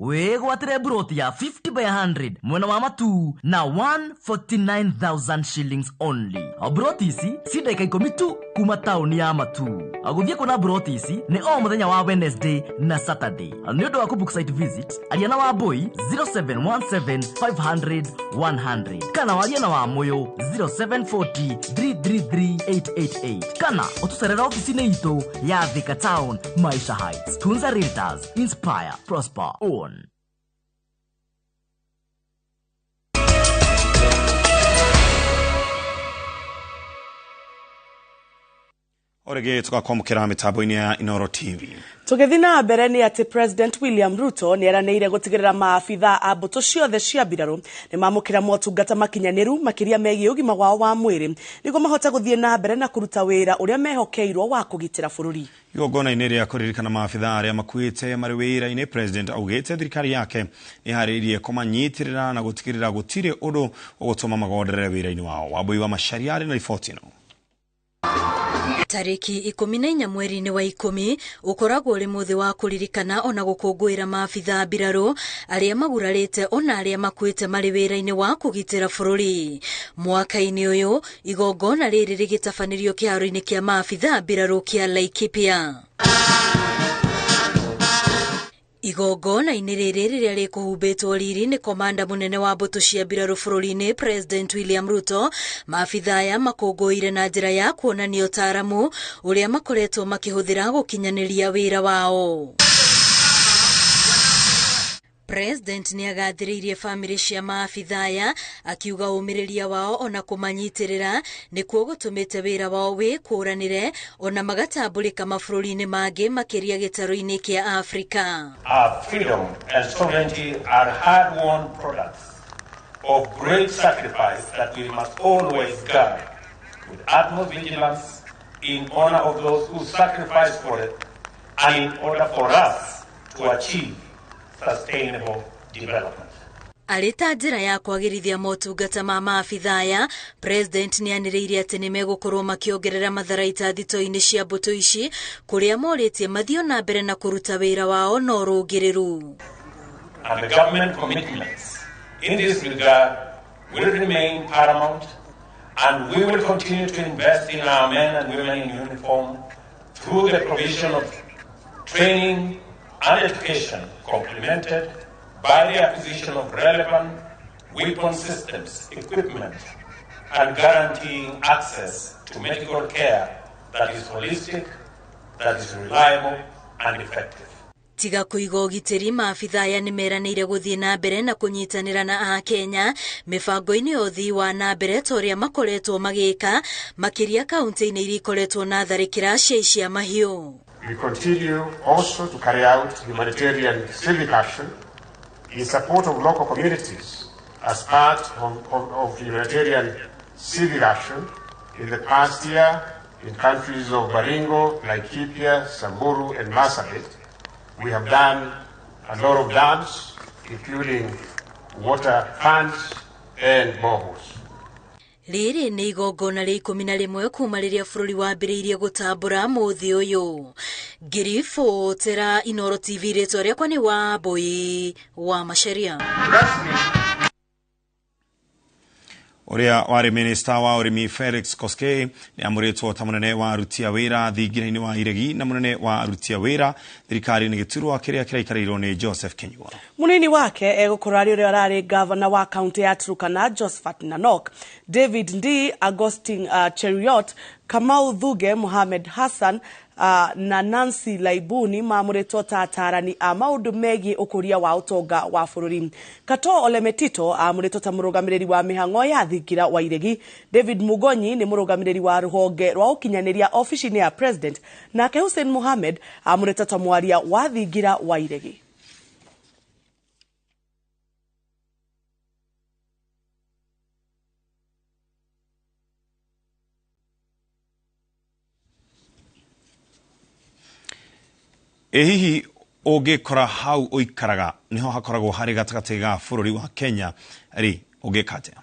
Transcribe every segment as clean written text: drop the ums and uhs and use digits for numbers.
Wĩgwatĩre mburoti ya 50 by 100 mwena wa Matuu na 149,000 shillings only. Mburoti ici ci ndagĩka 10 tu kuma taũni ya Matuu. Gũthiĩ kuona mburoti ici nĩ o mũthenya wa Wednesday na Saturday. Nĩ ũndũ wa kũbook site visit, aria na Wambui 0717 500 100 kana warie na Wamũyũ 0740 333 888 kana ũtũcerere ofici-inĩ itũ ya Thika Town, Maisha Heights. Tunza Realtors, inspire, prosper, own. Orĩngĩ tũgakwamũkĩra mĩtambo-inĩ ya Inooro TV. Tũgĩthiĩ na mbere nĩ atĩ President William Ruto nĩ eranĩire gũtigĩrĩra maabitha a mbũtũ ciothe cia mbirarũ nĩ mamũkĩra motungata makinyanĩru makĩria megiĩ ũgima wao wa mwĩrĩ nĩguo mahote gũthiĩ na mbere na kũruta wĩra ũrĩa mehokeirwo wa kũgitĩra bũrũri. Igongona-inĩ rĩa kũririkana maabitha arĩa makuĩte marĩ wĩra-inĩ, President augĩte thirikari yake nĩ ĩharĩirie kũmanyitĩrĩra na gũtigĩrĩra gũtirĩ ũndũ ũgũtũma magonderere wĩra-inĩ wao. Wambui wa Macharia arĩ na riboti ĩno. Tarĩki 14 mweri-inĩ wa 10 ũkoragwo ũrĩ mũthĩ wa kũririkana ona gũkũngũĩra maabitha mbirarũ arĩa magurarĩte ona arĩa makuĩte marĩ wĩra-inĩ wa kũgitĩra bũrũri. Mwaka-inĩ ũyũ igongona rĩrĩ rĩgĩtabanĩrio kĩharo-inĩ kĩa maabitha mbirarũ kĩa Laikipia. Igongona-inĩ rĩrĩ rĩrĩa rĩkũhumbĩtwo riri nĩ komanda mũnene wa mbũtũ cia mbirarũ bũrũri-inĩ President William Ruto, maabitha aya makũngũĩire na njĩra ya kuonania ũtaaramu ũrĩa makoretwo makĩhũthĩra gũkinyanĩria wĩra wao. President nĩ agathĩrĩirie bamĩrĩ cia maabitha aya akiuga ũmĩrĩria wao ona kũmanyitĩrĩra nĩkuo gũtũmĩte wĩra wao wĩkũranĩre ona magatambũrĩka mabũrũri-inĩ mangĩ makĩria gĩtarũ-inĩ kĩa Afrika. Our freedom and sovereignty are hard-won products of great sacrifice that we must always guard with utmost vigilance in honor of those who sacrificed for it and in order for us to achieve sustainable development. Arĩ ta njĩra ya kwagĩrithia motungata ma maabitha aya, President nĩ anĩrĩire atĩ nĩ megũkorwo makĩongerera matharaita thito-inĩ cia mbũtũ ici kũrĩa morĩtie mathiĩ na mbere na kũruta wĩra wao na ũrũngĩrĩru. And the government commitments in this regard will remain paramount, and we will continue to invest in our men and women in uniform through the provision of training and education complemented by the acquisition of relevant weapon systems, equipment, and guaranteeing access to medical care that is holistic, that is reliable, and effective. Tiga kũiga ũgitĩri, maabitha aya nĩ meranĩire gũthiĩ na mbere na kũnyitanĩra na Akenya mĩbango-inĩ ya ũthii wa na mbere ta ũrĩa makoretwo magĩka makĩria kaunti-inĩ iria ikoretwo na tharĩkĩra cia icia mahiũ. We continue also to carry out humanitarian civic action in support of local communities as part of humanitarian civic action in the past year in countries of Baringo, Laikipia, Samburu, and Marsabit. We have done a lot of dams, including water funds and boreholes. Rĩrĩ nĩ igongona rĩa 11 kuma rĩrĩa bũrũri wambĩrĩirie gũtambũra mũthĩ ũyũ. Ngĩribotera Inooro TV, rĩtwa rĩakwa nĩ Wambui wa Macharia. Ũrĩa warĩ minista wa ũrĩmi Felix Koskei nĩ amũrĩtwo ta mũnene wa aruti a wĩra thingira-inĩ wa Iregi na mũnene wa aruti a wĩra thirikari-inĩ gĩturwa kĩrĩa kĩraikarĩirwo nĩ Joseph Kinyua. Mũnini wake egũkorwo arĩ ũrĩa ũrarĩ gavana wa kaunti ya Turkana Josephat Nanok, David Ndii, Augustine Cheruiyot, Kamau Thuge, Mohamed Hassan na Nancy Laibuni mamũrĩtwo ta atarani a maũndũ megiĩ ũkũria wa ũtonga wa bũrũri. Kato Ole Metito amũrĩtwo ta mũrũgamĩrĩri wa mĩhang'o ya thingira wa Iregi. David Mugonyi nĩ mũrũgamĩrĩri wa rũhonge rwa ũkinyanĩria ofici-inĩ ya President, nake Hussein Mohamed amũrĩtwo ta mwaria wa thingira wa Iregi. Ĩ hihi ũngĩkora hau ũikaraga nĩho hakoragwo harĩ gatagatĩ ga bũrũri wa Kenya rĩ, ũngĩka atĩa?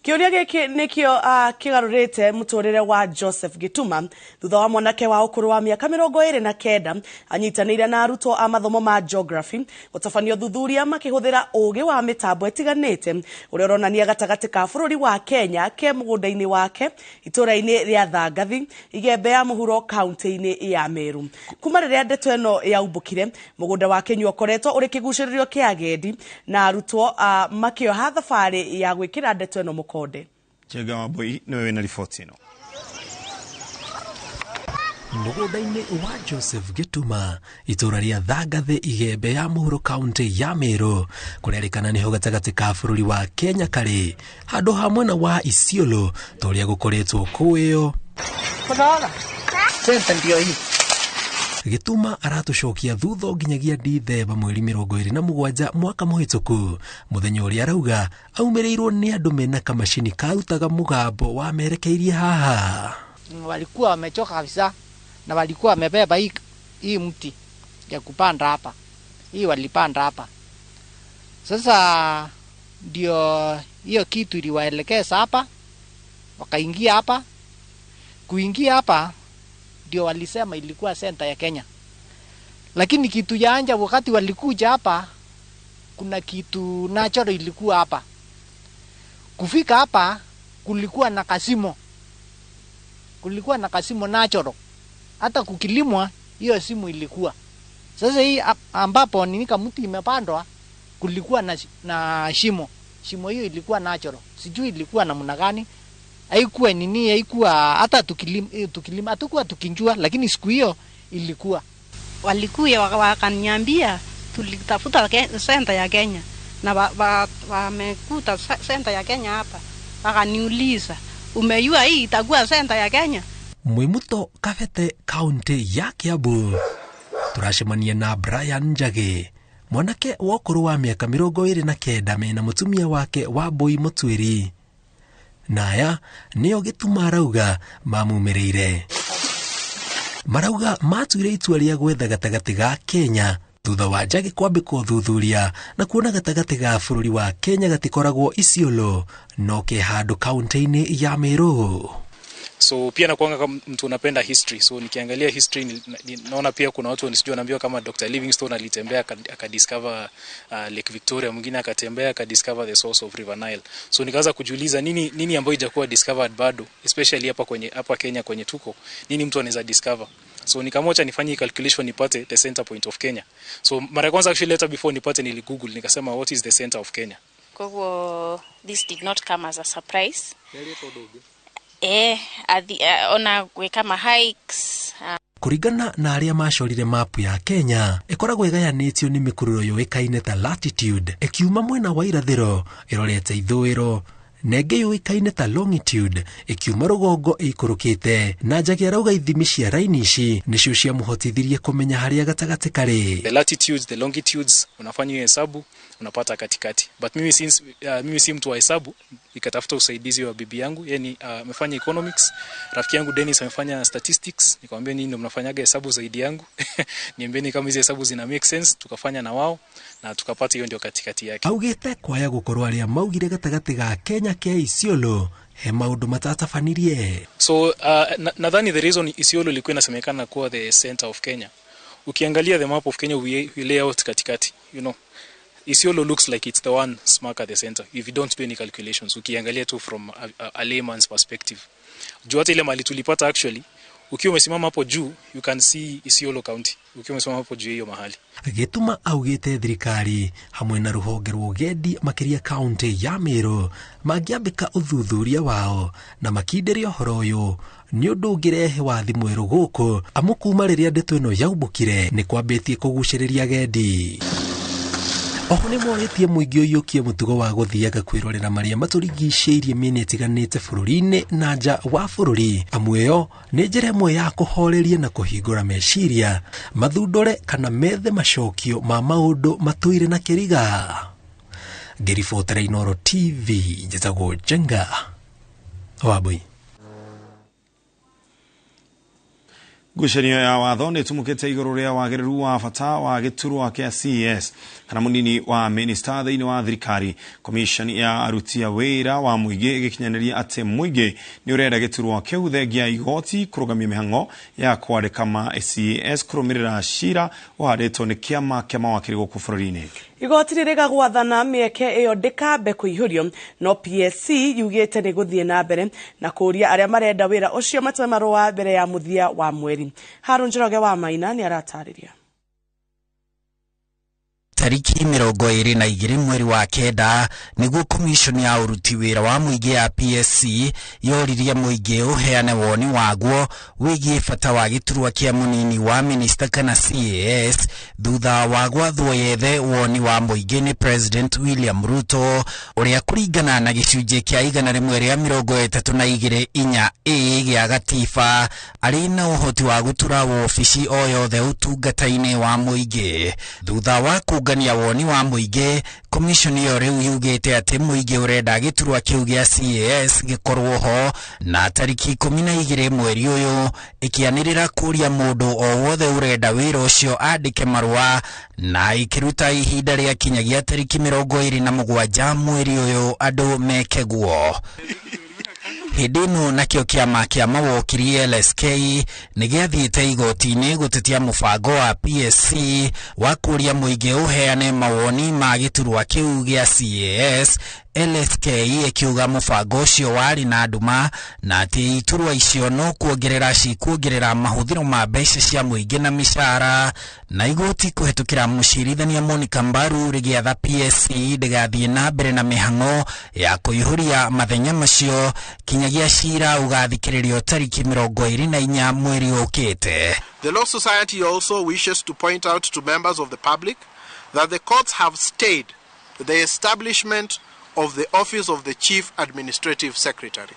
Kĩũria gĩkĩ nĩkĩo kĩgarũrĩte mũtũrĩre wa Joseph Gĩtuma thutha wa mwanake wa ũkũrũ wa mĩaka 29 anyitanĩire na arutwo a mathomo ma geography gũtabania ũthuthuria makĩhũthĩra ũũgĩ wa mĩtambo ĩtiganĩte ũrĩa ũronania gatagatĩ ka bũrũri wa Kenya ke mũgũnda-inĩ wake itũũra-inĩ rĩa Thangathi, Igembe ya Mũhuro, kaunti-inĩ ya Meru. Kuma rĩrĩa ndeto ĩno yaumbũkire, mũgũnda wa Kĩnyua ũkoretwo ũrĩ kĩgucĩrĩrio kĩa agendi na arutwo makĩoha thabarĩ ya gwĩkĩra ndeto ĩno mũkonde. Njenga Wambui nĩwe wĩna riboti ĩno. Mũgũnda-inĩ wa Joseph Gĩtuma, itũũra rĩa Thangathĩ, Igembe ya Mũhuro, kaunti ya Meru, kũrerĩkana nĩho gatagatĩ ka bũrũri wa Kenya karĩ handũ ha mwena wa Isiolo ta ũrĩa gũkoretwo kũĩyo. Gĩtuma aratũcokia thutha nginyagia Dithemba mweri 27 mwaka mũhĩtũku, mũthenya ũrĩa arauga aumĩrĩirwo nĩ andũ mena kamacini karutaga mũgambo wa merekeirie haha. Walikuwa wamechoka kabisa na walikuwa wamebeba hii mti ya kupanda hapa, hii walipanda hapa. Sasa ndio hiyo kitu iliwaelekeza hapa, wakaingia hapa. Kuingia hapa ndio walisema ilikuwa center ya Kenya. Lakini kitu ya anja wakati walikuja hapa, kuna kitu natural ilikuwa hapa. Kufika hapa kulikuwa na kasimo. Kulikuwa na kasimo natural. Hata kukilimwa hiyo simu ilikuwa. Sasa hii ambapo ninika mti imepandwa kulikuwa na shimo. Shimo hiyo ilikuwa natural. Sijui ilikuwa namna gani. Haikuwa nini, haikuwa hata tukilima hatukuwa tukinjua, lakini siku hiyo ilikuwa. Walikuja wakaniambia tulitafuta center ya Kenya na wamekuta center ya Kenya hapa. Wakaniuliza, umejua hii itakuwa center ya Kenya? Mwimuto Kabete, kaunti ya Kiambu, turacemania na Brian Njagi, mwanake wa ũkũrũ wa mĩaka 29 mena mũtumia wake wa Mbui Mũtuĩri. Naya nĩo Gĩtuma arauga mamumĩrĩire. Marauga matuire itua rĩa gwetha gatagatĩ ga Kenya thutha wa Njagi kwambĩka ũthuthuria na kuona gatagatĩ ga bũrũri wa Kenya gatikoragwo Isiolo no ke handũ kaunti-inĩ ya Meru. So pia nakuanga kama mtu unapenda history, so nikiangalia history naona pia kuna watu nisijua wanaambiwa kama Dr. Livingstone alitembea akadiscover Lake Victoria, mwingine akatembea akadiscover the source of River Nile. So nikaanza kujiuliza nini ambayo haijakuwa discovered bado, especially hapa Kenya kwenye tuko, nini mtu anaweza discover. So nikamocha nifanye calculation nipate the center point of Kenya. So mara kwanza actually later before nipate nili Google nikasema what is the center of Kenya. Kwa this did not come as a surprise. Ona gwĩka ma hikes. Kũringana na arĩa macorire mapu ya Kenya, ĩkoragwo ĩgayanĩtio nĩ mĩkururo yũĩkaine ta latitude ĩkiuma mwena wa irathĩro ĩrorete ithũĩro, na ĩngĩ yũĩkaine ta longitude ĩkiuma rũgongo ĩikũrũkĩte. Na Njagi arauga ithimi cia raini ici nĩcio ciamũhotithirie kũmenya harĩa gatagatĩ karĩ. The latitudes, the longitudes, unafanya hiyo hesabu unapata katikati. But mimi since mimi si mtu wa hesabu, nikatafuta usaidizi wa bibi yangu, yani amefanya economics, rafiki yangu Dennis amefanya statistics, nikamwambia nyinyi ndio mnafanyaga hesabu zaidi yangu. Niambieni kama hizi hesabu zina make sense, tukafanya na wao na tukapata hiyo ndio katikati yake. Augite kwaya gukorwo aria maugire gatagati ga Kenya ke Isiolo he maundu matatabanirie. So nadhani the reason Isiolo ilikuwa inasemekana kuwa the center of Kenya, ukiangalia the map of Kenya we lay out katikati, you know. Isiolo looks like it's the one smack at the center if you don't do any calculations, ukiangalia tu from a layman's perspective. Juu hata ile mali tulipata actually, ukiwa umesimama hapo juu you can see Isiolo County, ukiwa umesimama hapo juu hiyo mahali. Gĩtuma augĩte thirikari hamwe na rũhonge rwa ũgendi makĩria kaunti ya Meru mangĩambĩka ũthuthuria wao na makindĩrie ũhoro ũyũ nĩ ũndũ ũngĩrehe wathi mwerũ gũkũ, amu kuma rĩrĩa ndeto ĩno yaumbũkire nĩ kwambĩtie kũgucĩrĩria agendi. Oho nĩ morĩtie mũingĩ ũiyũkie mũtugo wa gũthiaga kwĩrorera marĩa matũrigicĩirie mĩena ĩtiganĩte bũrũri-inĩ na nja wa bũrũri, amu ĩyo nĩ njĩra ĩmwe ya kũhoreria na kũhingũra meciria mathundũre kana methe macokio ma maũndũ matũire na kĩriga. Ngĩribotera Inooro TV, njĩtagwo Njenga Wambui. Ngucanio ya watho nĩ ĩtumũkĩte igũrũ rĩa wagĩrĩru wa bata wa gĩturwa kĩa CAS kana mũnini wa minista thĩinĩ wa thirikari. Commission ya aruti a wĩra wa mũingĩ ĩgĩkinyanĩria atĩ mũingĩ nĩ ũrenda gĩturwa kĩu thengia igoti kũrũgamia mĩhang'o ya kwandĩka ma CAS kũrũmĩrĩra cira ũhandĩtwo nĩ kĩama kĩa mawakiri gũkũ bũrũri-inĩ. Igoti rĩrĩga gwathana mĩeke ĩyo ndĩkambe kũihũrio, no PSC yugĩte nĩ gũthiĩ na mbere na kũũria arĩa marenda wĩra ũcio matũme marũa mbere ya mũthia wa mweri. Harũ Njoroge wa Maina nĩ aratarĩria. Tariki 22 mweri wa 9 nĩguo commission ya ũruti wĩra wa mũingĩ ya PSC yoririe mũingĩ ũheane woni waguo wĩgiĩ bata wa gĩturwa kĩa mũnini wa minista kana CAS, thutha wa gwathwo yethe woni wa mũingĩ nĩ President William Ruto, ũrĩa kũringana na gĩcunjĩ kĩa 132 4 A gĩa gatiba arĩ na ũhoti wa gũtura wobici o yothe ũtungata-inĩ wa mũingĩ. Thutha wa kũngania woni wa mũingĩ, commission ĩyo rĩu yugĩte atĩ mũingĩ ũrenda gĩturwa kĩu gĩa CAS gĩkorwo ho, na tariki 12 mweri ũyũ ĩkĩanĩrĩra kũria mũndũ o wothe ũrenda wĩra ũcio andĩke marũa, na ĩkĩruta ihinda rĩa kinyagia tariki 27 mweri ũyũ andũ meke guo. Hĩndĩ ĩno nakĩo kĩama kĩa mawokiri LSK nĩ gĩathiĩte igoti-inĩ gũtetia mũbango wa PSC wa kũria mũingĩ ũheane mawoni ma gĩturwa kĩu gĩa CAS, LSK ĩkiuga mũbango ũcio warĩ na nduma na atĩ iturwa icio no kuongerera cikuongerera mahũthĩro ma mbeca cia mũingĩ na mĩcara. Na igoti kũhetũkĩra mũcirithania Monica Mbaru rĩgĩatha PSC ndĩgathiĩ na mbere na mĩhang'o ya kũihũria mathenya macio kinyagia cira ũgathikĩrĩrio tariki 24 mweri ũkĩte. The Law Society also wishes to point out to members of the public that the courts have stayed the establishment of the office of the Chief Administrative Secretary.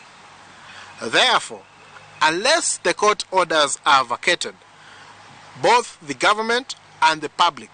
Therefore, unless the court orders are vacated, both the government and the public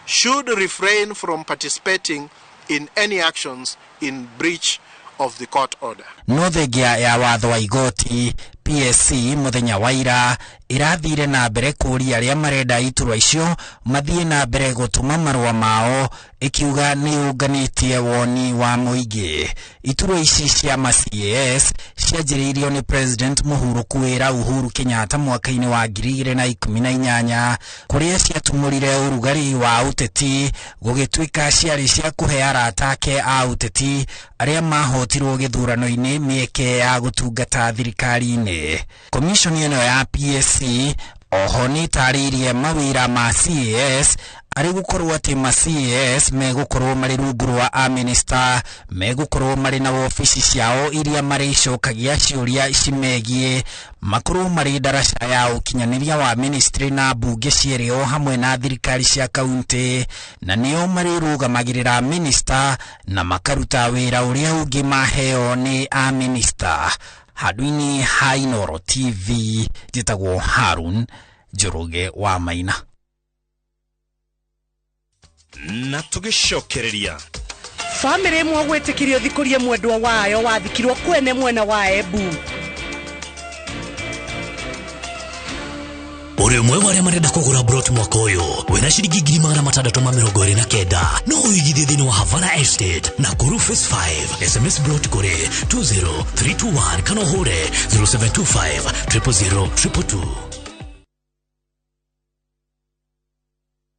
should refrain from participating in any actions in breach of the court order. No thengia ya watho wa igoti, PSC muthenya wa ira irathire na mbere kũria arĩa marenda iturwa icio mathiĩ na mbere gũtũma marũa mao, ikiuga nĩ ũnganĩtie woni wa mũingĩ. Iturwa ici cia ma CAS cianjĩrĩirio nĩ President mũhurũku wĩra Uhuru Kenyatta mwaka-inĩ wa 2018, kũrĩa ciatumũrire ũrugarĩ wa ũteti gũgĩtuĩka ciarĩ cia kũhe arata ake a ũteti arĩa mahotirwo gĩthurano-inĩ mĩeke ya gũtungata thirikari-inĩ. Commission ĩno ya PSC oho nĩ ĩtarĩirie mawĩra ma CAS arĩ gũkorwo atĩ ma CAS megũkorwo marĩ rungu rwa amĩnĩsta, megũkorwo marĩ na wobici ciao iria marĩcokagia ciũria cimegiĩ, makorwo marĩ ndaraca ya ũkinyanĩria wa ministry na mbunge cierĩ o hamwe na thirikari cia kaunti, na nĩo marĩrũgamagĩrĩra minista na makaruta wĩra ũrĩa ũngĩ maheo nĩ amĩnĩsta. Handũ-inĩ ha Inooro TV, njĩtagwo Harun Njoroge wa Maina. Na tũgĩcokereria Bamĩrĩ ĩmwe gwĩtĩkĩrio thikũrie mwendwa wayo wathikirwo kwene mwena wa Embu. Ũrĩ ũmwe wa arĩa marenda kũgũra brot mwaka ũyũ wĩna ciringi 629,000 no ũigithie thĩinĩ wa Havana Estate na Nakuru Phase 5. SMS brot kũrĩ 20321 kana ũhũre 0725 000 222.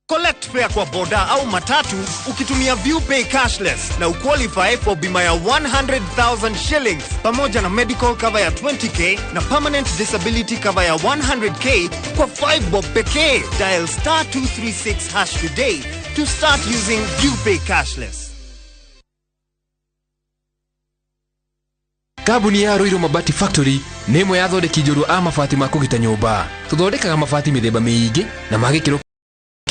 Collect fare kwa boda au matatu ukitumia ViewPay cashless na uqualify for bima ya 100,000 shillings pamoja na medical cover ya 20k na permanent disability cover ya 100k kwa 5 bob pekee. Dial star 236 hash today to start using ViewPay cashless. Kambuni ya Ruiru Mabati Factory nĩ ĩmwe ya athondeki njorua a mabati ma kũgita nyũmba. Tũthondekaga mabati mĩthemba mĩingĩ na ma gĩkĩro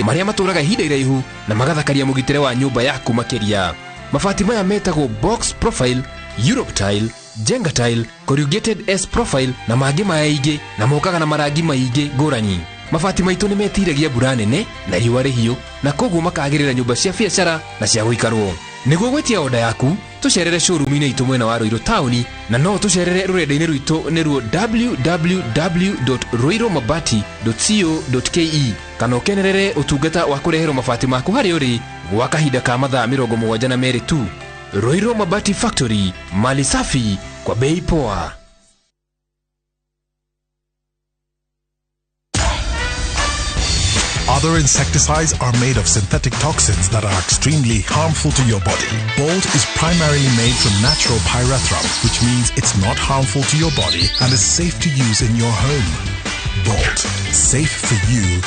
marĩa matũraga ihinda iraihu na magathakaria mũgitĩre wa nyũmba yaku makĩria. Mabati maya metagwo box profile, Europe tile, Jenga tile, corrugated S profile na mangĩ maingĩ, na mokaga na marangi maingĩ ngũrani. Mabati maitũ nĩ metiragia mbura nene na riũa rĩhiũ, na koguo makagĩrĩra nyũmba cia biacara na cia gũikarwo. Nĩguo gwĩtia oda yaku, Tũcerere showroom-inĩ itũ mwena wa Ruiru taũni, na no tũcerere rũrenda-inĩ rwitũ nĩruo www.ruirumabati.co.ke, kana ũkenerere ũtungata wa kũreherwo mabati maku harĩa ũrĩ gwa kahinda ka mathaa 72 tu. Ruiru Mabati Factory, mali safi kwa bei poa. Other insecticides are made of synthetic toxins that are extremely harmful to your body. Bolt is primarily made from natural pyrethrum, which means it's not harmful to your body and is safe to use in your home. Bolt, safe for you.